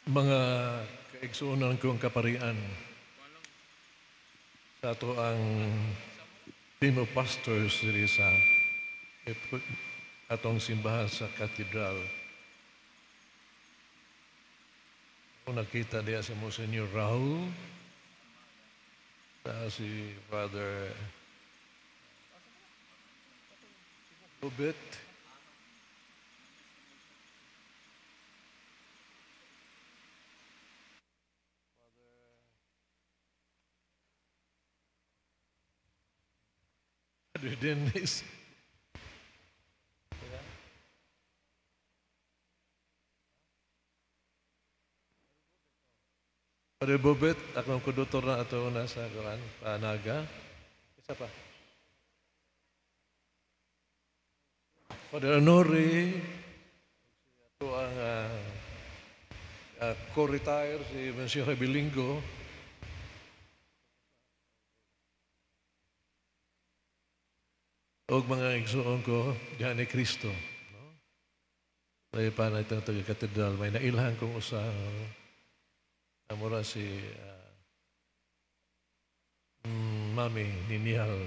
Mga kaigsuonan kong kaparian, sa ato ang team of pastors diri sa atong simbahan sa Cathedral. Ako nakita diya si Monsignor Raul, sa si Father Robert, Father Dennis. Father Bobet, akong kudutor na ato na sa kuan, Panaga. Isa pa. Father Honore, ato ang co-retire si Monsignor Rebilingo. Og mga igsoon ko, diyan ni Kristo. No? Tayo pa na itong taga-katedral, may nailhan kong usa. Amura si Mami Ninial.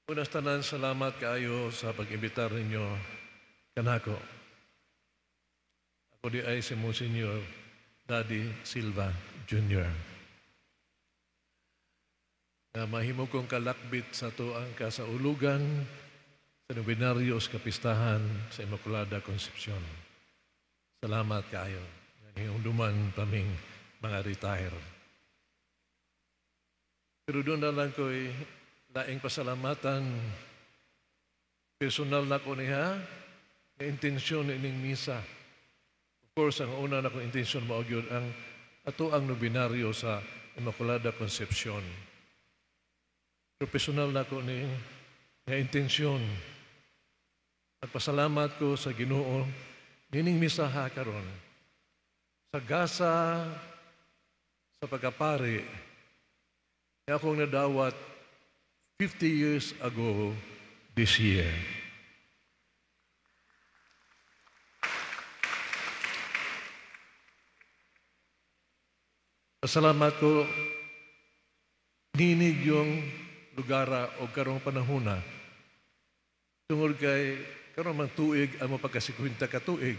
Unas tanan, salamat kaayo sa pag-imbitar ninyo kanako. Ako di ay si Monsignor Daddy Silva Jr. Na mahimo kong kalakbit sa tuang kasaulugan sa nobenaryo sa kapistahan sa Immaculada Concepcion. Salamat kaayo. Hinumduman paming mga retire. Pero doon na lang ko'y laing pasalamatan. Personal na ko niya, na intensyon ining misa. Of course, ang una na kong intensyon mao gyud ang ato ang nobenaryo sa Immaculada Concepcion. Pero personal na ko ni nga intensyon. Nagpasalamat ko sa Ginoo nining misaha karon. Sa gasa sa pagkapari, nga akong nadawat 50 years ago this year. Pasalamat ko ninig yung lugara o karong panahona. Tungod kay karong mang tuig ang mapagkasikwinta ka tuig.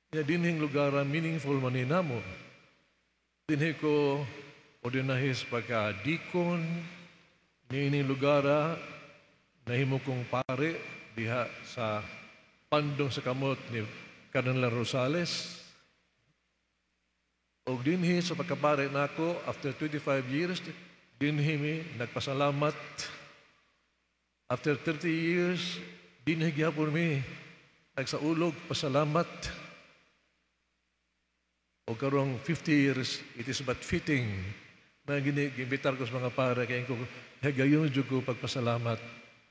Kaya dinhing lugara meaningful man ni namo. Dinhi ko ordinahis pagka-deacon, niining lugara nahimo kong pare diha sa pandong sa kamot ni Cardinal Rosales. Og dinhi sa pagkapare nako after 25 years, dinhi mi nagpasalamat. After 30 years, dinhi gyapon mi nagsaulog pasalamat. O karong 50 years, it is but fitting na giimbitar ko sa mga pare kay ko higayon jud ko pagpasalamat.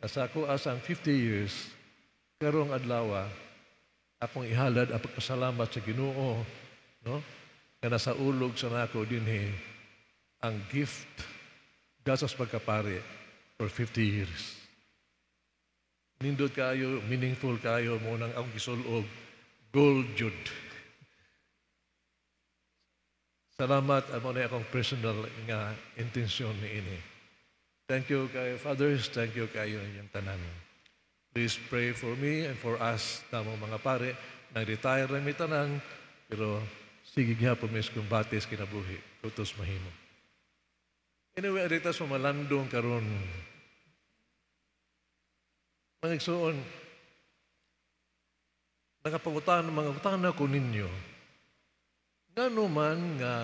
Sa ako asang 50 years, karong adlaw akong ihalad ang pagpasalamat sa Ginoo, no? Nga nasa ulog sa nako dinhi ang gift gasas pagkapare for 50 years. Nindot kaayo, meaningful kaayo mo nang akong gisulog, gold jud. Salamat amo na akong personal nga intensyon niini. Thank you kay fathers, thank you kayo inyong tanan. Please pray for me and for us, tamong mga pare, nag-retire na mi tanan, pero sige gihapon mi sa kumbates kinabuhi, utos mahimo. Anyway, arita sa malandong karon. Mga igsoon, nakapangutan, mga utana ko ninyo, ngano man nga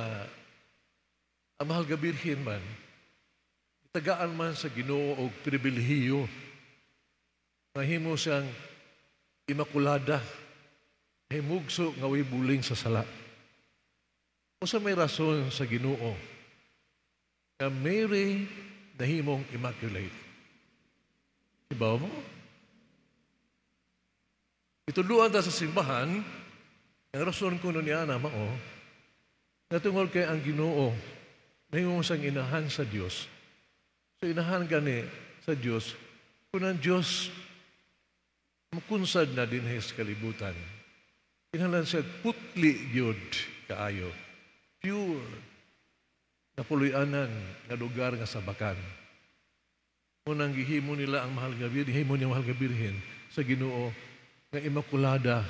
ang mahal ga Birhen man, itagaan man sa Ginoo og pribilehiyo, mahimo siyang imakulada, himugso nga way buling sa sala. Unsa may rason sa Ginoo nga Mary nahimong immaculate? Ibaw mo? Ituluan ta sa simbahan, ang rason kuno niya na mao, na tungod kay ang Ginoo nahimo siyang inahan sa Dios. So inahan gani sa Dios, kun ang Dios Mukunsad na dinhi sa kalibutan. Kinahanglan siya putli gyud kaayo. Pure na puloy-anan nga lugar nga sabakan. Unang gihimo nila ang Mahal nga Birhen, himo niya Mahal nga Birhen sa Ginoo nga Immaculada.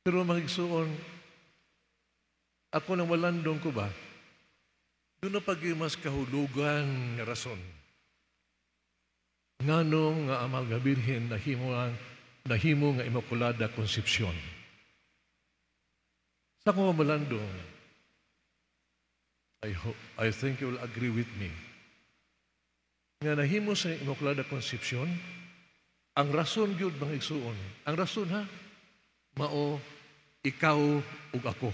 Pero mga igsuon, ako nang malandong ko ba, doon na pag mas kahulugan nga rason. Nganong nga ang Mahal nga Birhen nahimo nga Immaculada Concepcion. Sa akong malandong, I hope, I think you will agree with me, nga nahimo sa Immaculada Concepcion, ang rason gyud, mga igsuon, ang rason ha, mao ikaw ug ako.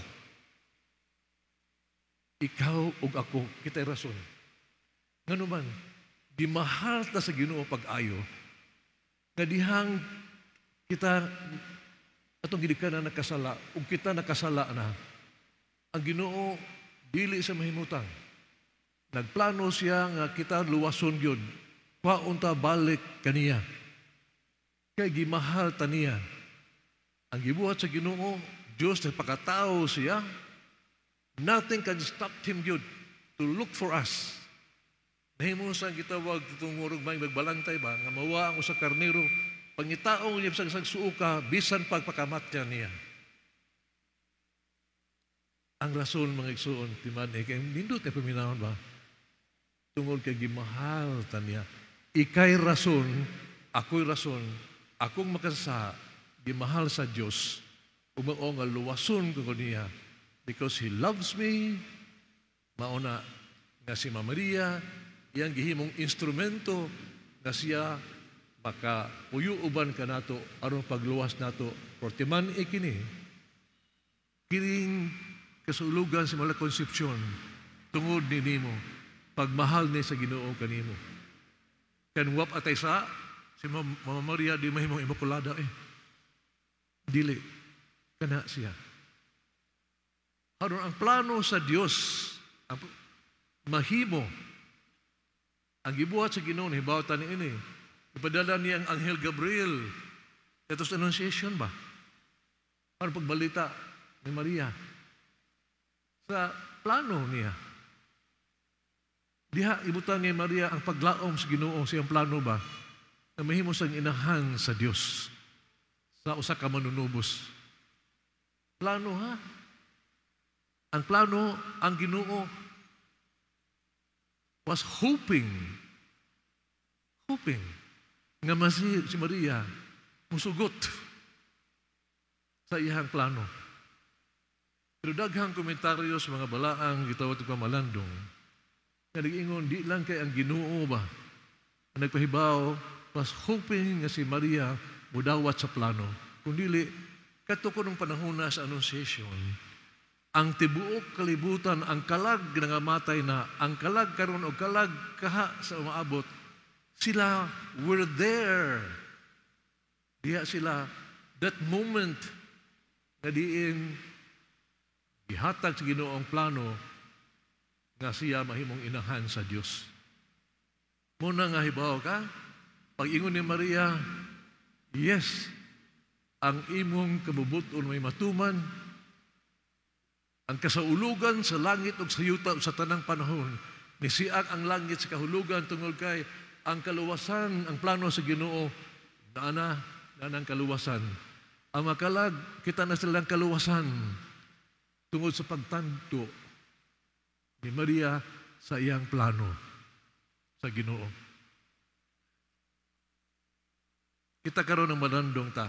Ikaw ug ako, kita'y rason. Ngano man, gimahal ta sa Ginoo pag-ayo, nga dihang kita atong gidikan na nakasala, ug kita nakasala na, ang Ginoo dili sa mahimutang. Nagplano siya nga kita luwason gyud. Kwaon ta balik kaniya. Kay gimahal ta niya. Ang gibuhat sa Ginoo, Dios nagpakatao siya. Nothing can stop Him gyud to look for us. Nahimo sa gitawag itong murag may magbalantay ba nga mawa ang usa karnero, pangitaong niya sa suoka bisan pagpakamatya niya. Ang rason, mga igsuon, timan eh, kay nindot ay paminahon ba? Tungod kay gimahal ta niya. Ika'y rason, ako'y rason, akong makasasa, gimahal sa Dios, ug mao nga luwason ko niya because He loves me. Mao na nga si Mama Maria, iyang gihimong instrumento nga siya maka uban kanato aron pagluwas nato. Por timan ikini kining kasulugan sa Immaculada Concepcion tungod ni nimo, pagmahal ni sa Ginoo kanimo. Kan wap atay sa si Mama Maria, di mahimong Immaculada eh. Dili kana siya. Aron ang plano sa Dios ang mahimo, ang gibuhat sa Ginoo, hibaw ta ni ini, ipadala niya ang Anghel Gabriel. Ito sa Annunciation ba? Para pagbalita ni Maria sa plano niya. Diha ibutang ni Maria ang paglaom sa Ginoo sa iyang plano ba na mahimo sang inahan sa Dios sa usa ka manunubos. Plano ha. Ang plano, ang Ginoo was hoping, hoping nga masi si Maria musugot sa iyang plano. Pero daghang komentaryo sa mga balaang gitawag og pamalandong nga nag-ingon, di lang kay ang Ginoo ba ang nagpahibaw was hoping nga si Maria mudawat sa plano. Kung dili, kadto kunong panahon na sa Annunciation, ang tibuok kalibutan, ang kalag nangamatay na, ang kalag karon o kalag kaha sa umaabot, sila were there. Diha sila, that moment nga diin gihatag sa Ginoo ang plano nga siya mahimong inahan sa Dios. Muna nga hibaw ka, pag-ingon ni Maria, "Yes, ang imong kabubuton may matuman," ang kasaulugan sa langit ug sa yuta sa tanang panahon, nisiak ang langit sa kahulugan tungod kay ang kaluwasan, ang plano sa Ginoo, naana, naana ang kaluwasan. Ang makalag, kita na silang kaluwasan tungod sa pagtanto ni Maria sa iyang plano sa Ginoo. Kita karon ng manandong ta.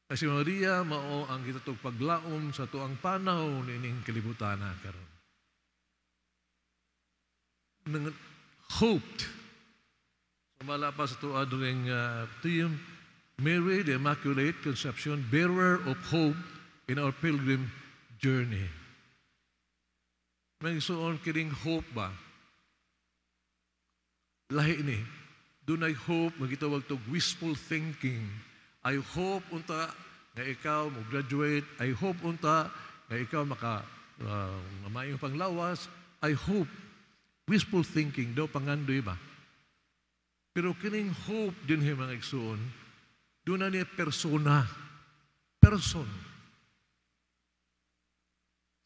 Kasi Maria mao ang kitatog paglaom sa tuang panaw niining kalibutan na karon. Nang hoped. Sumala pa sa tuwa during theme, Mary, the Immaculate Conception, bearer of hope in our pilgrim journey. May suon kining hope ba? Lahi ni. Dunay hope, magitawag to wishful thinking. I hope unta nga ikaw mo graduate. I hope unta nga ikaw maka maayong panglawas. I hope. Wishful thinking daw pangandoy ba? Pero kining hope dinhi, mga igsoon, duna niya persona. Person.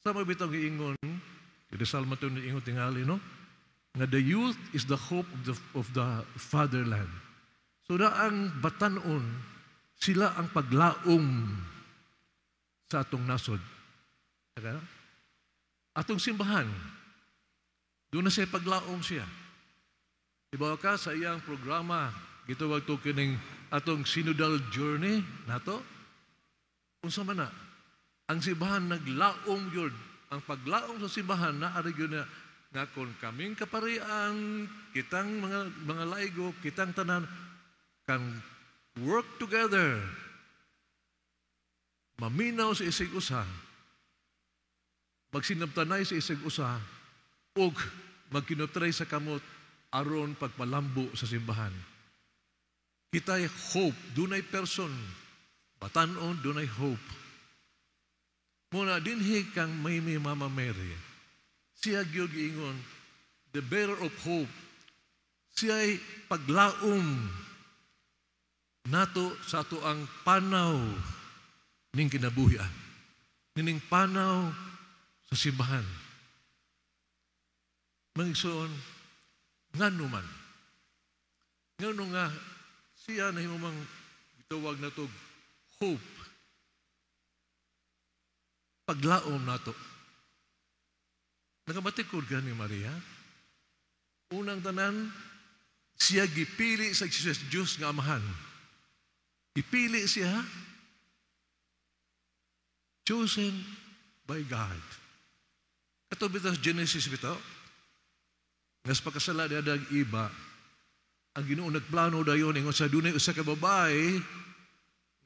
Sa mga bitong giingon, Rizal man ito ingon tingali, no? Nga the youth is the hope of the fatherland. So na ang batanon, sila ang paglaom sa atong nasod. Saka, atong simbahan, duna siya paglaom siya. Iba ka sa iyang programa, gitawag to kining atong synodal journey nato. Unsa man na? Ang simbahan naglaom yun. Ang paglaom sa simbahan na ari gyud na nga kung kaming kaparian, kitang mga laigo, kitang tanan can work together. Maminaw sa isig usa, magsinabtanay sa isig usa, ug magkinutray sa kamot aron pagpalambo sa simbahan. Kita'y hope, dunay person, batanon, dunay hope. Muna dinhi kang may Mama Mary, siya gyud giingon, the bearer of hope. Siya'y paglaom nato sa ato ang panaw ning kinabuhi. Nining panaw sa simbahan. Mga igsoon, ngano man? Ngano nga siya na mang gitawag nato hope? Paglaom nato. Nakamatikod ka ni Maria? Unang tanan, siya gipili sa Diyos nga Amahan. Gipili siya. Chosen by God. Kato bitaw Genesis bitaw. Nga sa pagkasala ni Adan Eva, ang Ginoo nagplano dayon ingon sa dunay usa ka babae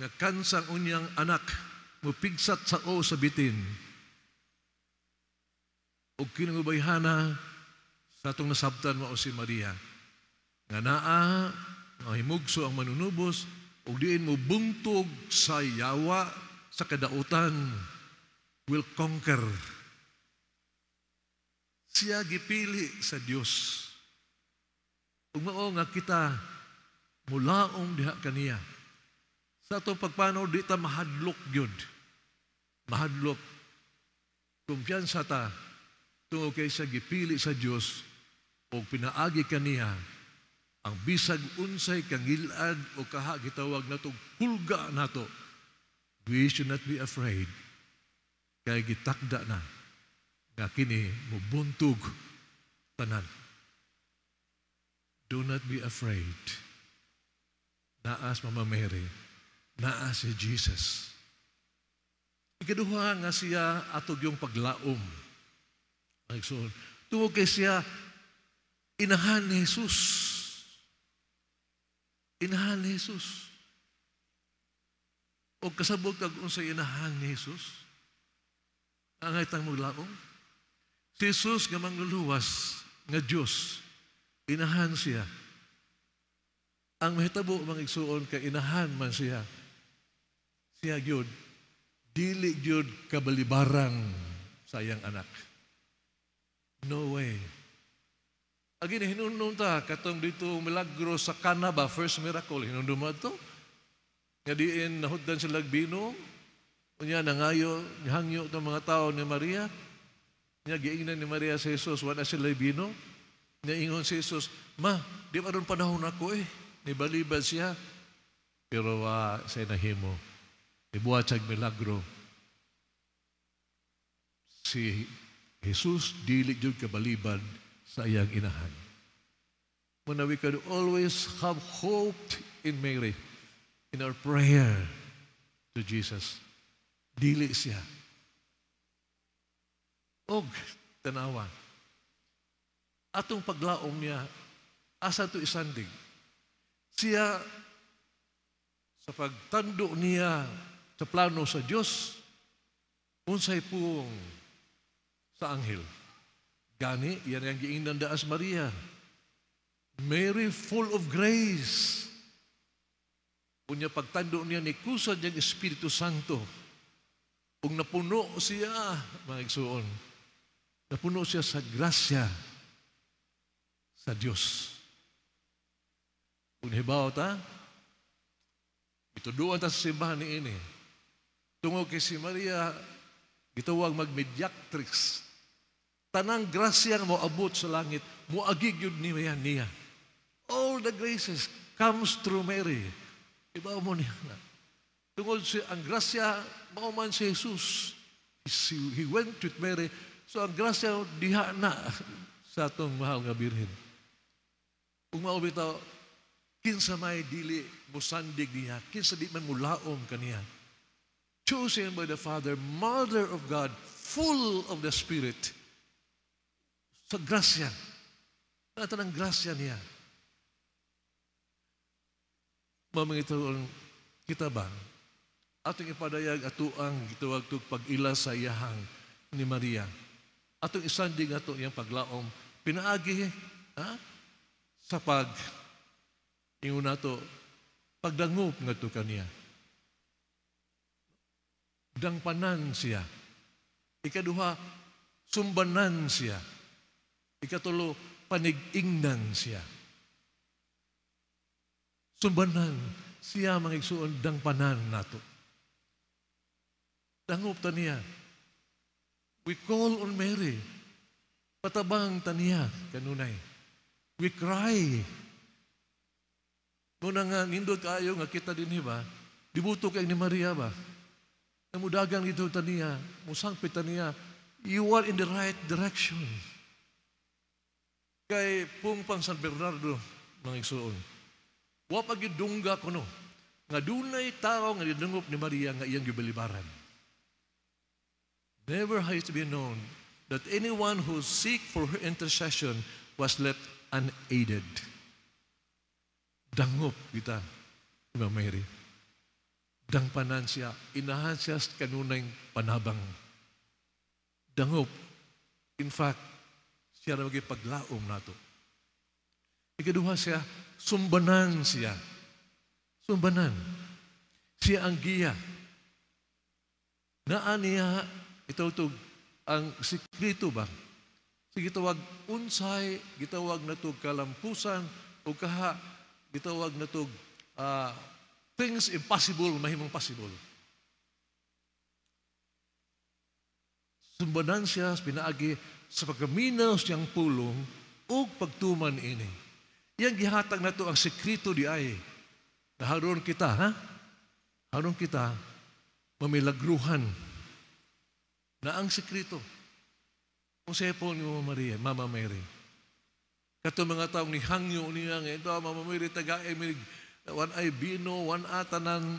nga kansang unyang anak mupigsat sa o sa bitin. Ug kinangubayhana sa atong nasabtan mao si Maria. Nga naa nga himugso ang manunubos ug diin mo buntog sa yawa sa kadautan, will conquer. Siya gipili sa Dios. Ug mao nga kita mulaom diha kaniya. Sa atong pagpanaw, di ta mahadlok gyud. Mahadlok. Kumpiyansa ta tungod kay sa gipili sa Dios o pinaagi kaniya ang bisag unsay kangilad o kaha gitawag nato hulga nato. We should not be afraid kay gitakda na nga kini mubuntog tanan. Do not be afraid. Naa si Mama Mary, naa si Jesus. Ikaduha nga siya atog yung paglaom. Ay, so, tungod kay siya inahan ni Jesus. Inahan ni Jesus. O kasabot kag unsay inahan ni Jesus? Angay tang maglaom. Si Jesus nga mangluluwas nga Dios, inahan siya. Ang mahitabo, mga igsuon, kay inahan man siya. Siya gyud dili gyud kabalibarang sa iyang anak. No way. Again, hinumdum ta katong dito milagro sa Cana ba, first miracle, hinumdum mo to? Nga diin nahuddan sila bino, unya nangayo, nihangyo itong mga tao ni Maria. Nya giingnan ni Maria sa Jesus, wala sila bino. Nya ingon si Jesus, "Ma, di pa ron panahon ako eh." Nibalibad siya. Pero sa nahimo, ibuhat siyang milagro. Si Jesus dili jud kabalibad sa iyang inahan. Muna we can always have hope in Mary, in our prayer to Jesus. Dili siya. Og tanawa. Atong paglaom niya, asa to isandig? Siya, sa pagtando niya sa plano sa Diyos, unsay puong sa anghel? Gani, yan ang giingnan daas Maria. "Mary, full of grace." Unya pagtando niya ni kusad niyang Espiritu Santo. Ug napuno siya, mga igsuon. Napuno siya sa grasya sa Diyos. Kung hibaw ta, ituduan ta sa simbahan ni ini. Tungod kay si Maria, gitawag mag-mediatrix. Tanang grasya nga moabot sa langit, moagi gyud niya niya. All the graces comes through Mary. Ibaw mo niya na. Tungod si ang grasya, mao man si Jesus. He went with Mary. So ang grasya diha na sa atong mahal nga Birhen. Kung mao bitaw, kinsa may dili musandig niya, kinsa di man mulaom kaniya. Chosen by the Father, Mother of God, full of the Spirit. Sa grasya. Nata ng grasya niya. Mamangitoon kita ba? Atong ipadayag ato ang gitawag tug pag-ila sa iyahang ni Maria. Atong isandig ato iyang paglaom. Pinaagi, ha? Sa pag ingon nato pagdangop ngadto kaniya. Dangpanan siya. Ikaduha, sumbanan siya. Ikatulo, panig-ingnan siya. Sumbanan siya, mga igsuon, dangpanan nato. Dangop ta niya. We call on Mary. Patabang ta niya kanunay. We cry. Muna nga, nindot kayo nga kita din ba? Dibuto kay ni Maria ba? Namudagang dito ta niya, musangpit ta niya, you are in the right direction. Kay pung pang San Bernardo, mga igsuon, wa pa gyud dungga kuno nga dunay tao nga gidungop ni Maria nga iyang gibalibaran. Never has it been known that anyone who seek for her intercession was left unaided. Dangop kita, Mama Mary. Dangpanan siya, inahan siya sa kanunay panabang. Dangop. In fact, siya na magipaglaom nato. Ikaduha siya, sumbanan siya. Sumbanan. Siya ang giya. Naa niya, ito ito, ang sikreto ba? Sige, gitawag unsay, gitawag na to kalampusan, o kaha, gitawag na to things impossible, mahimong possible. Sumbanan siya, pinaagi sa pagkaminaw siyang pulong ug pagtuman ini. Iyang gihatag nato ang sekreto di ay. Naharon kita, ha? Haron kita, mamilagruhan na ang sekreto. Kung siya po ni Mama Maria, Mama Mary. Kato mga taong nihangyo niya nga, ito, Mama Mary, taga emig, one ay bino, one atanan.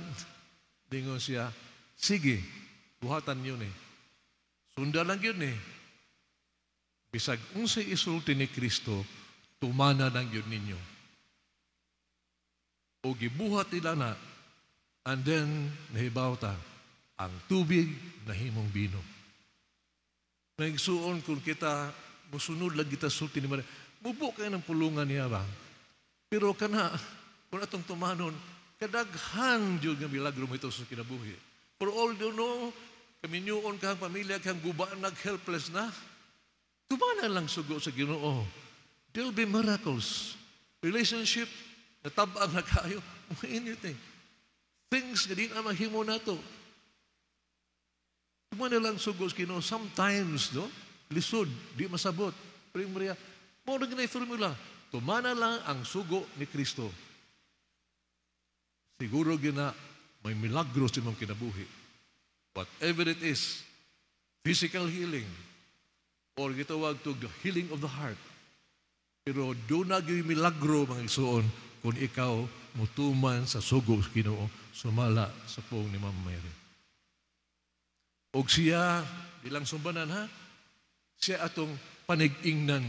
Dingon siya, sige, buhatan yun eh. Sundan lang yun eh. Bisag unsay isulti ni Kristo, tumana lang yun ninyo. O gibuhat nila na, and then nahibaw ta, ang tubig nahimong bino. Naigsuon kung kita, musunod lang kita sulti ni Maria. Mubo kayo ng pulungan niya ba? Pero kana, kung atong tumanon, kadaghan jud nga milagro mo ito sa kinabuhi. For all you know, kaminyuon kang pamilya, kang gubaan nag-helpless na, tumana lang sugo sa Ginoo. There'll be miracles. Relationship, natabang na kayo, anything. Things nga di na mahimo nato. Tumana lang sugo sa Ginoo. Sometimes, no? Lisod, di masabot. Pero Maria, mao na ginay formula. Tumana lang ang sugo ni Kristo. Siguro gina may milagro sa imong kinabuhi. Whatever it is, physical healing, or gitawag to the healing of the heart. Pero doon na gyud milagro, mga igsuon, kung ikaw mutuman sa sugo sa Ginoo sumala sa puong ni Mama Mary. Og siya, bilang sumbanan ha, siya atong panig-ingnan.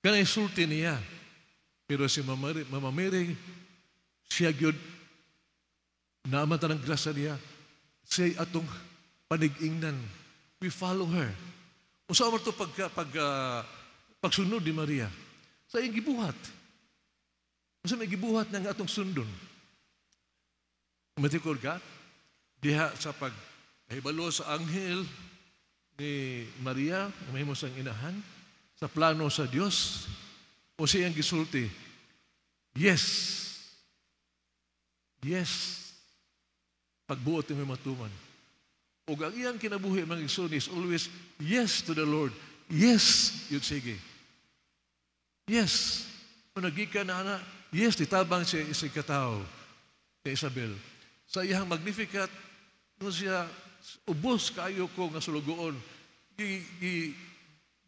Kanay sulti niya. Pero si Mama Mary, Mama Mary siya gyud naamatan ng grasya niya, siya atong panig-ingnan. We follow her. Unsa man to pagsunod ni Maria? Sa iyang gibuhat. Unsa may gibuhat nga atong sundon? Matikol ka? Diha sa pag kahibalo sa anghel ni Maria, mahimo sang inahan, sa plano sa Dios, o siyang gisulti, Yes. Yes. Pagbuot mo matuman. Ug ang iyang kinabuhi, mga igsoon, is always yes to the Lord. Yes, yun sige. Yes. Kung nagikan na ana, yes, ditabang siya isig katawo kay Isabel. Sa iyang Magnificat, nung siya, "Ubos kayo ko nga sulugoon,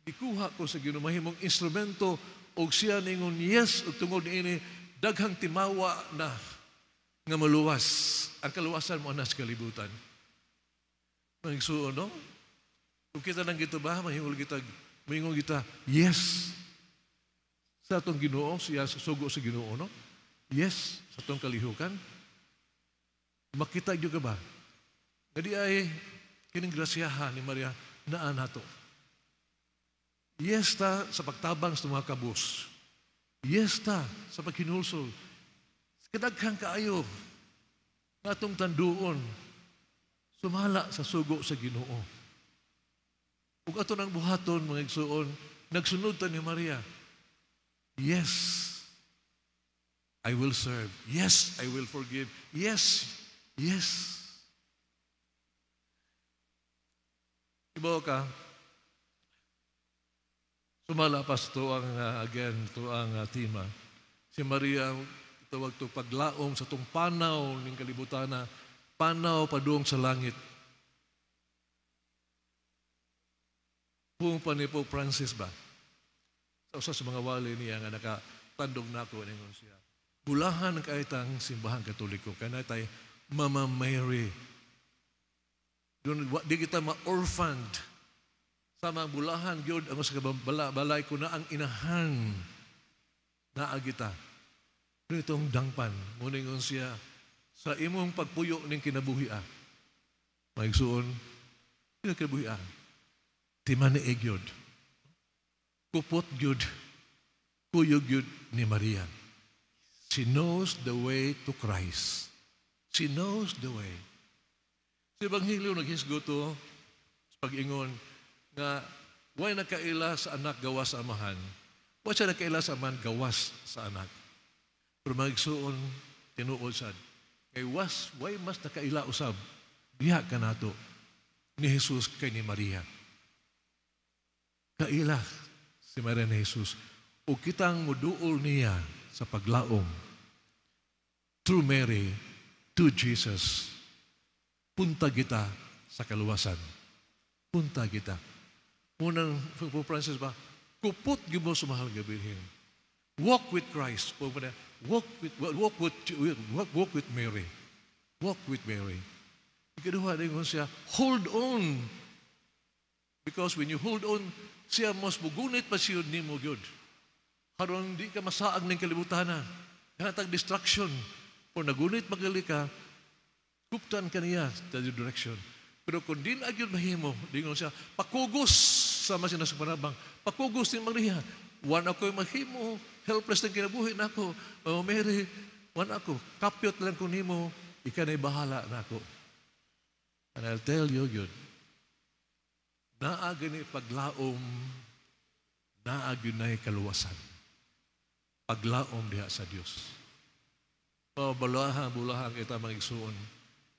gikuha ko sa Ginoo mahimong instrumento," og siya ningon yes, ug tungod niini daghang timawa na nga maluwas. Ang kaluwasan mo na sa kalibutan. Mga igsuon, no? Kung kita nang gito ba, mahingol kita, yes. Sa atong Ginoo, siya sa sugo sa Ginoo, no? Yes, sa atong kalihukan. Makita gyud ka ba? Nga di ay kining grasyahan ni Maria naa nato. Yes ta sa pagtabang sa mga kabus. Yes ta sa paghinulsol. Kadaghan kaayo nga atong tanduon sumala sa sugo sa Ginoo. Ug ato nang buhaton, mga igsuon, nagsunod ta ni Maria. Yes, I will serve. Yes, I will forgive. Yes. Ibaw ka, sumala pa sa tuang, again, tuang tema. Si Maria, tawag to paglaom sa tong panaw ning kalibutana, panaw padung sa langit. Kung pa ni Pope Francis ba? Sa usa sa mga wali niya nga nakatandog nako, ningon siya, "Bulahan kay tang Simbahang Katoliko kay natay Mama Mary. Doon, di kita ma-orphaned. Sa mga bulahan gyud ang sa balay ko na ang inahan naa kita." Pero itong dangpan, muningon siya, sa imong pagpuyo ning kinabuhi ah. Maigsuon, kinabuhi ah. Timaniig gyud. Kupot gyud. Kuyog gyud ni Maria. She knows the way to Christ. She knows the way. Sa Ebanghelyo, naghisgot to sa pag-ingon nga way nakaila sa Anak gawas sa Amahan. Wa siya nakaila sa Amahan gawas sa Anak. Pero mga igsuon, tinuod sad. Kay was, way mas nakaila usab diha kanato ni Jesus kay ni Maria. Kaila si Maria ni Jesus. O kitang muduol niya sa paglaom. Through Mary to Jesus. Punta kita sa kaluwasan. Punta kita. Munang, Pope Francis ba, kupot gyud mo sa mahal nga Birhen. Walk with Christ. Walk with Mary. Walk with Mary. Ikaduha, dingon siya, hold on. Because when you hold on, siya mas mugunit pa siya nimo gyud. Aron di ka masaag ng kalibutan na. Hatag distraction. O nagunit magali ka, kuptan ka niya sa direction. Pero kung di na gyud mahimo, dingon siya, pakugos sa mga sinasupanabang, pakugos ni Maria. Wan ako'y mahimo, helpless ng kinabuhi nako. Oh, Mary, wan ako, kapyot lang ko nimo, ika na'y bahala nako. And I'll tell you yun, naa gani paglaom, naa gyud kaluwasan. Paglaom diha sa Dios. O bulahan, bulahan kita mga igsuon.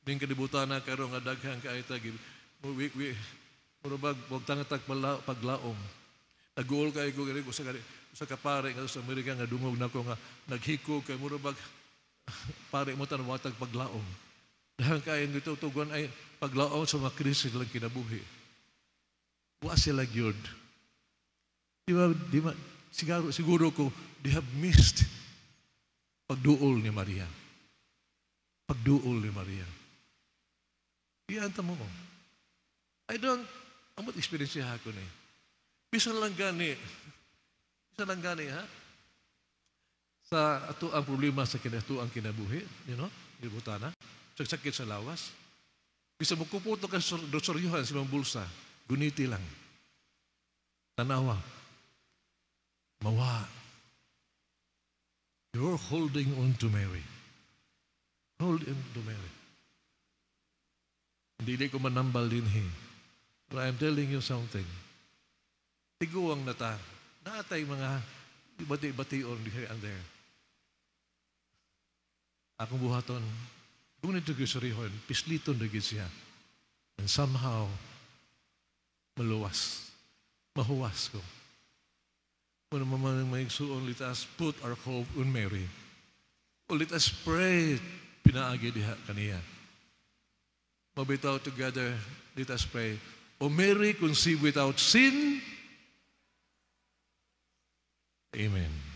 Ning kalibutan na karon nga daghan kay ta we we mura bag wag tangatag paglaom. Nag-uol kay ko gani usa ka pare nga sa Amerika nga dungog nako nga naghikog kay mura bag pare mo tan watag paglaom. Dahil kay ang tugon ay paglaom sa mga krisis lang kinabuhi. Wa sila gyud. Di ba, siguro ko, they have missed pagduol ni Maria. Pagduol ni Maria. Iyan mo ko. I don't, amot experience ako ni. Bisan lang gani, bisan lang gani, ha? Sa ato ang problema sa kinato ang kinabuhi, libutana, sa sakit sa lawas. Bisan mo kuputo ka sa dosoryuhan sa imong bulsa, guniti lang. Tanawa. Mawa. You're holding on to Mary. Hold on to Mary. Hindi ko manambal din he. But I'm telling you something. Tiguang na ta. Naatay mga bati-bation here and there. Akong buhaton, kung nito gisurihon, pisliton na gid siya. And somehow, maluwas. Mahuwas ko. Kung naman mga igsuon, let us put our hope on Mary. O let us pray, pinaagi diha kaniya. Mabitaw together, let us pray. O Mary, conceived without sin. Amen.